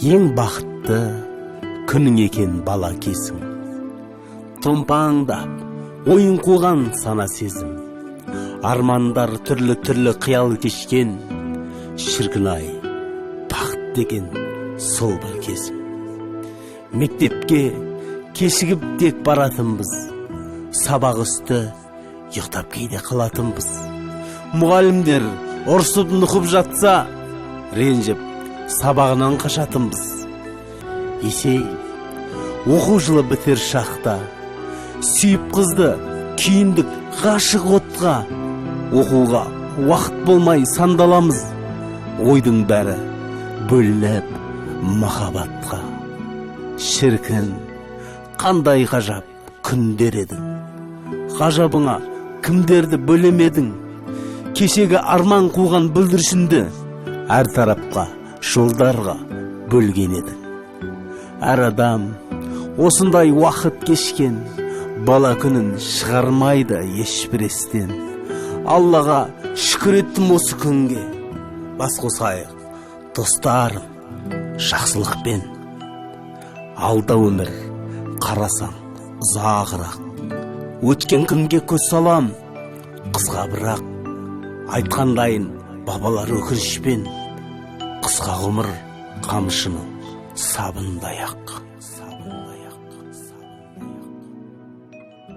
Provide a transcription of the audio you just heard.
Ең бақытты күнің екен бала кезің. Томпаңдап ойын қуған сана сезім. Армандар түрлі-түрлі қиял кешкен. Шіркін ай, бақыт деген сол бір кезім. Мектепке кешігіп тек баратынбыз. Сабақ үсті ұйықтап кейде қалатынбыз. Мұғалімдер ұрсып нұқып жатса, ренжіп сабағынан қашатынбыз. Есейіп, оқу жылы бітер шақта, сүйіп қызды күйіндік ғашық отқа, оқуға уақыт болмай сандаламыз, ойдың бәрі бөлініп махаббатқа. Шіркін, қандай ғажап күндер едің. Ғажабыңа кімдерді бөлемедің? Кешегі арман қуған бүлдіршінді әр тарапқа, жолдарға бөлген едің. Әр адам осындай уақыт кешкен, бала күнін шығармайды ешбір естен. Аллаға шүкір еттім осы күнге. Бас қосайық, достарым, жақсылықпен. Алда өмір, қарасаң ұзағырақ. Өткен күнге көз салам, қысқа бірақ. Айтқандайын бабалар өкінішпен, қысқа ғұмыр қамшының сабындай ақ.